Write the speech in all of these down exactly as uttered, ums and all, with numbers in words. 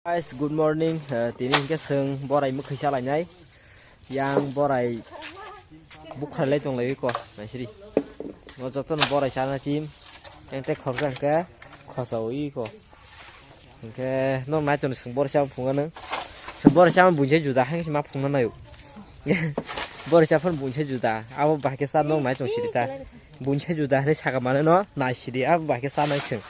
Guys, good morning. Eh, tini hingke seng borai mwkhwi salainai. Yang borai bukhrailai tonglai ko, naisiri. Ngo jotono borai sana team. Yang te khorsa hingke khosa ui ko. Hingke no nai toni seng borai sama phunga nang. Seng borai sama bunjai juda hang ma phunga nayo. Borai sa phun bunjai juda. Abo bahke sa no nai tong siri ta. Bunjai juda hne saka mane no naisiri. Abo bahke sa nai seng.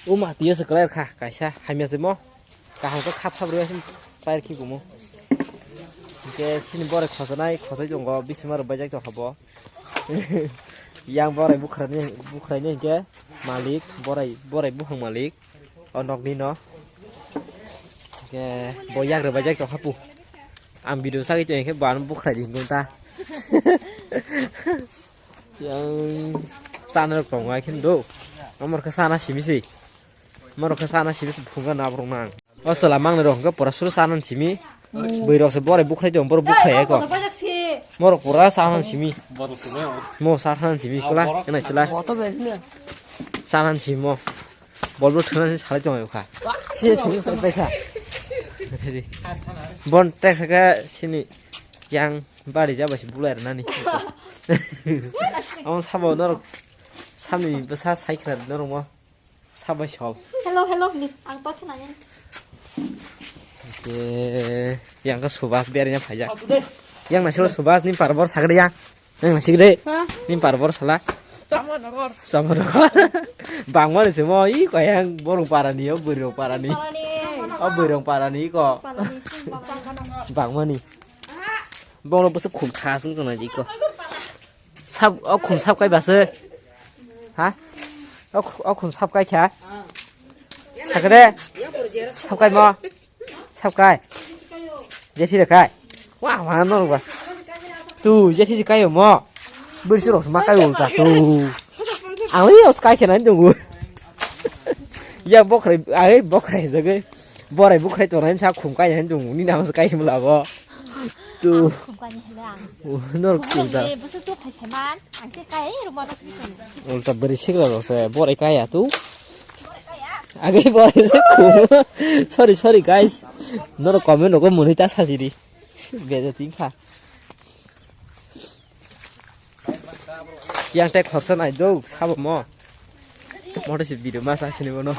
O ma, tiyo se kwlai kha, kaisa, hamya se mo. Kaham khe kha phab rwya se pair khi kumo. Hingke sini borai khosanai, khosai tongo, bisingo rwbaijak tongkha bo. Yang borai bukhraini, bukhraini hingke malik, borai, borai buphang malik. O nokni no. Hingke bo yak rwbaijak tongkha pu. Ang video sagwi tong hingke bo ano bukhrai di hingkhe ta. Yang sana rok tongo ai khe do. Amor khe sana simi si. Morok khe sana simi si phunga na borok nang. O chwla mangnai rok hwnkhe pura suru sana simi. Bwrwi rok se borai bukhrai tong, borok bukhrai ai ko. Morok pura sana simi. Mo sana simi kula ena sila. Sana simi mo. Bol bol thwna se salai tong kha. Si simi salai kha. Bon tek saka sini yang bari jaba si bulai rwnani. Amo sabo norok samni bwsa sai khna norok mo. Sabai sol. Hello, hello, ni ang to khna ni. Oke, yang ke Subas biar nya phaja. Yang nasilo Subas ni parbor sagri ya. Yang nasik de. Ha? Ni parbor sala. Chamanogor. Chamanogor. Bangmani se mo i ko yang borong parani o borong parani. Parani. O borong parani ko. Parani. Bangmani. Bongno bwswk khum kha swng tongna di ko. Sab, o khum sab kai base. Ha? O khu-, o khum sab kai kha. Sakre. Sab kai mo. Sab kai. Jethi de kai. Wa, wa no ba. Tu jethi si kai mo. Bwrwi rok ma kai ulta tu. Ang le os kai khe nai dungu. Ya bokrai, ai bokrai jagai. Borai bukhrai tongnai sa khum kai hai tong ni nama kai himla bo. Tu. Ang khum kai ni hela ang. Norok khum da. Khum ni busu tu khai khai man. Ang che kai ru ma da khum. Ulta beri sikla ro se borai kai ya tu. Agai borai se khum. Sorry, sorry guys. Norok comment rogo muni ta sajidi. Beja tin kha. Yang tei khorsa nai do sabo mo. Moto si video masa sini bono.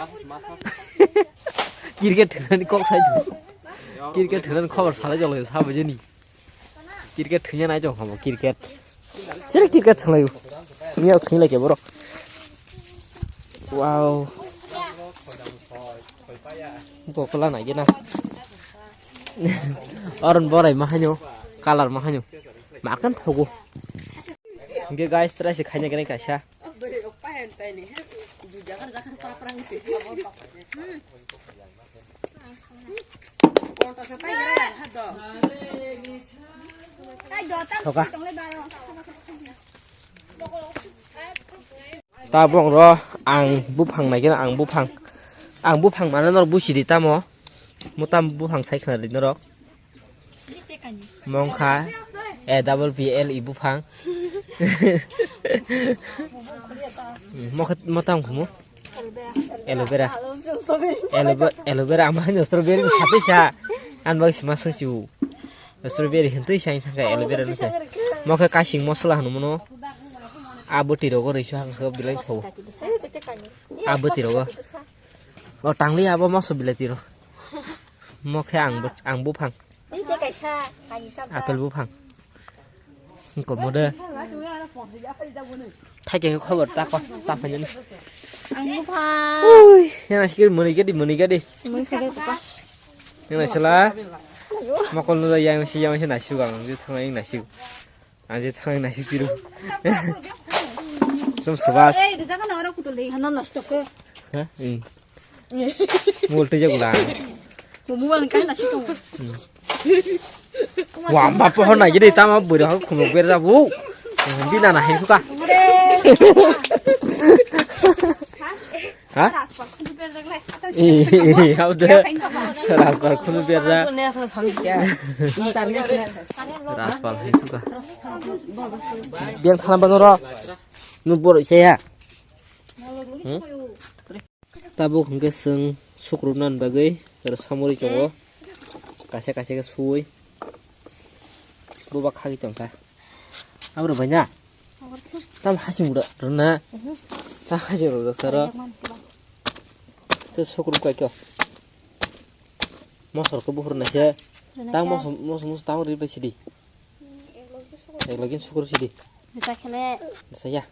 Cricket thwnani kok sai do. Cricket thwnani khobor salai jolo sabo jeni. Cricket thwngya nai jong hamo cricket. Sini cricket thwnglai. Miya thwnglai ke borok. Wow. Gokla nai gena. Aron borai ma haino, color ma haino. Ma kan thogo. Hingke guys, try se khaina gani kaisa. Thoka. Tabok ro ang buphang naikhe ang buphang. Ang buphang mane norok buchidi tamo. Mutam buphang sai khna di norok. Mongkha A double P L E buphang. Mokhe mutam khumu. Aloe vera. Aloe ve-, aloe vera ama haino strawberry ni satwi sa. Ang bai sima sung chiu. Strawberry hintwi sai thangkha aloe vera no se. Mokhe kasing mosla hwnwi mano. A bwtwi rogo rwisu hangso bilai tho. A bwtwi rogo. O tangli abo moso bilai tiro. Mokhe ang bu-, ang buphang. Apple buphang. Wngkor mode. Thaike khobor ta ko, cha phainani. Ang buphang. Ui, yana sikir muni gadi, muni gadi. Muni gadi papa. Yana sila. Mokol no yang si, yang si nasi gang, je thang yang nasi. Ang je thang nasi tiru. Tum subas. Hano nasi toke. Ha? Ing. Mul tei jago lang. Bo mobile kai na si tong. Wa, ba pohor na gidi tama bwrwi ha khumuk ber jabu. Bina na hengsuka. Ha? Ih, hau de. Raspar khunu ber ja. Raspar hengsuka. Biang thalam bano ro. Nu bor se ya. Hmm? Tabuk hwnkhe chwng Sukrupna bagwi oro samuri tongo. Kaisa kaisa khe suwi. Buba khagwi tongkha. Abro banya. Tam hasing bura rwna. Tam hasing rwna saro. Se sukrup kai kyo. Mosor ko buhur naise. Tang mosom mosom mosom tang ri bai sidi. Ek login sukrup sidi. Bisa khele. Bisa ya.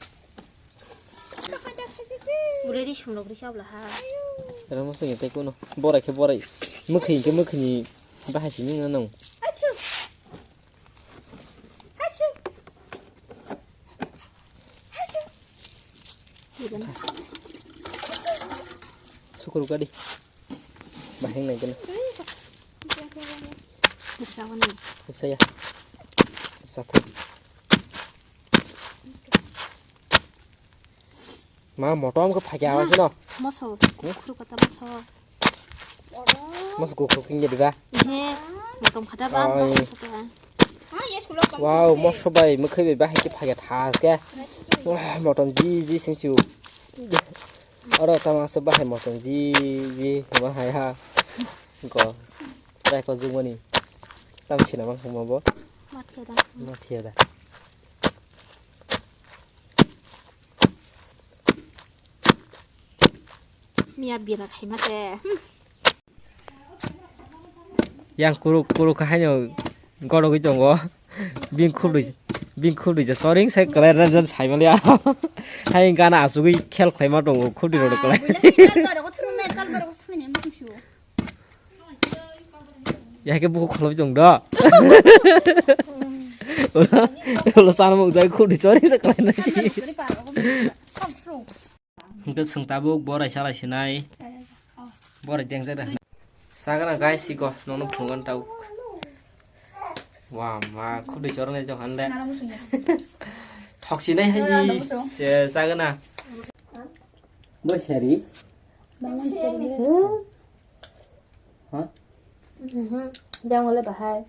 Bule ri sung logri sabla ha. Era mosong ya tai kuno. Borai khe borai. Mukhi ke mukhi ni bahai sini nang. Sukur gadi. Bahing nai kena. Saya. Satu. Ma motom ko phagya wa kino. Moso. Khuru kata moso. Moso ko cooking jadi ba. He. Motom khata ba. Wow, moso bai mukhui bai bahai ke phagya thas ke. Motom ji ji sing chu. Oro tama se bahai motom ji ji bahai ha. Ko. Trai ko jumani. Tam sina mang mo bo. Mat kheda. Mat kheda. Miya bira khaima te. Yang kuru kuru kha haino gorogwi tongo. Bing khului bing khului ja soring sai kalai ran jan sai maliya. Hai gana asugwi khel khlaima tongo khului rok kalai. Yake buku kholoi tong do. Ulo, ulo sana mung jai khudi chori se kalai na. Hingke sung tabuk borai salai sinai. Borai deng jai da. Sagana guys siko nono phungan tau. Wa ma khudi chornai tong hande. Thok sinai haji. Se sagana. Bo seri. Bangun seri. Ha? Mhm. Jang wala bahai.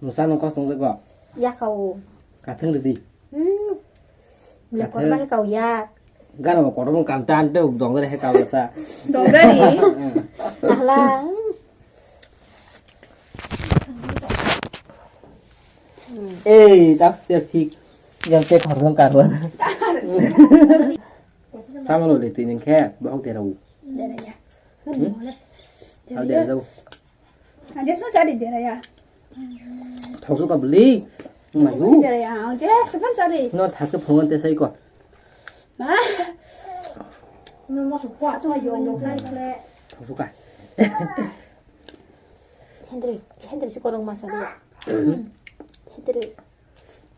Nusa nung kosong jago. Yakao. Kathang ridi. Hmm. Lekor bahai kau yak. Gana mo kotor mo kam tan te dong gare he kau sa. Dong gare. Nahla. Ei, tas te thik. Yang te khorjong karwan. Samalo le twi nengkhe bohok derao. Deraya. Hmm? Hal derao. Ande so sari deraya. Thoksu ka beli. Mayu. Deraya. Ande so kan sari. No thaske phone te sai ko. Ma. No mo so kwa to yo yo sai le. Thoksu ka. Hendri, hendri si korong masali. Hendri.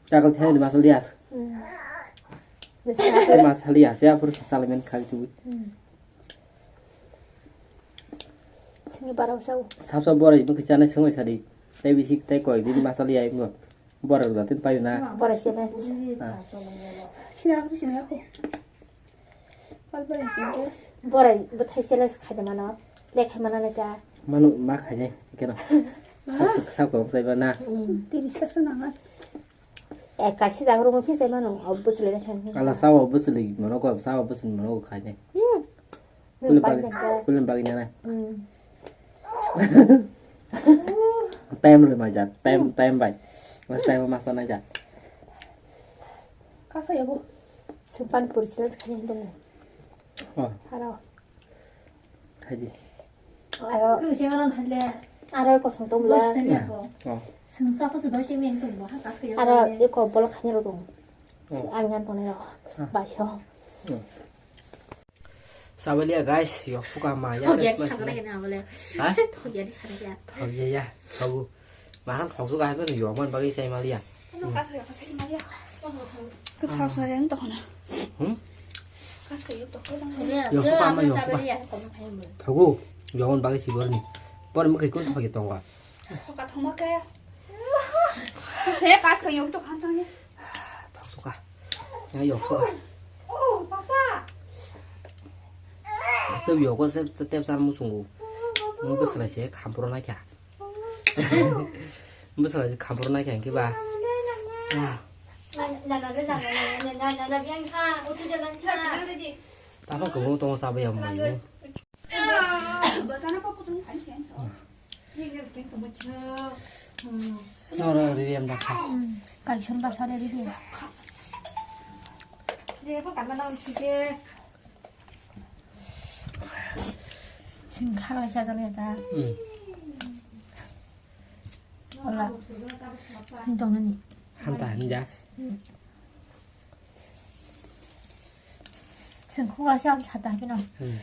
Chakal thai di masal dia. Hmm. Masal dia, saya pur sal men khai tu. Hmm. Sini barau sau. Sab sab borai bukhi chana sengoi sadi. Tai bisi tai koi di masal dia imbo. Borai da tin pai na. Borai sini. Ah. Sini aku sini aku. Borai, bwthai challenge khaide mano. Le khai mano le ta. Manu ma khaide keno. Sab sab ko sai ba na. Hmm. Tiris ta sana. Eh, kaisa jaga rung phi sai mano. Obviously le khai. Ala sao obviously mano ko sao obviously mano ko khaide. Hmm. Kulen bagi, kulen bagi na. Hmm. Time le maja, time, time bai. Mas time masa na ja. Kasa ya bu. Sumpan puri challenge khai dong. Oh. Haro. Khaidi. Aro. Ku se ngaran halle. Aro kosong tong bla. Bos tanya ko. Oh. Sengsa pa su doi se men tong ba ha kas ke. Aro eko bol khani ro tong. Oh. Ang ngan tong ro. Ah. Ba sho. Oh. Sabalia guys, yok suka ma ya. Thok ya guys, sana mas lagi na bole. Ha? Thok ya di sana ya. Thok ya ya. Thok. Mahan thok suka hai ben yok man bagi sai malia. Ano ka sa yok sai malia. Ka sa sa yang to khana. Hmm? Ka sa yok to khana. Yok suka ma yok suka. Thogu. Yok man bagi sibor ni. Por mo kai kun thok ya tong ka. Thok ka thoma ka ya. Ka sa ya ka sa yok to khana ni. Thok suka. Ya yok suka. Oh, papa. Tei yogo se tep san musungo. Mo bwswlai se khampro na kya. Bwswlai se khampro na kya ke ba. Papa ko mo tong sa ba ya mo. Noro riri am dakha. Kaisong basa de riri. Sing kha lai sa jale ta. Hmm. Hola. Sing tong nani. Hamta hanja. Sing khung lai sa sa ta pino. Hmm.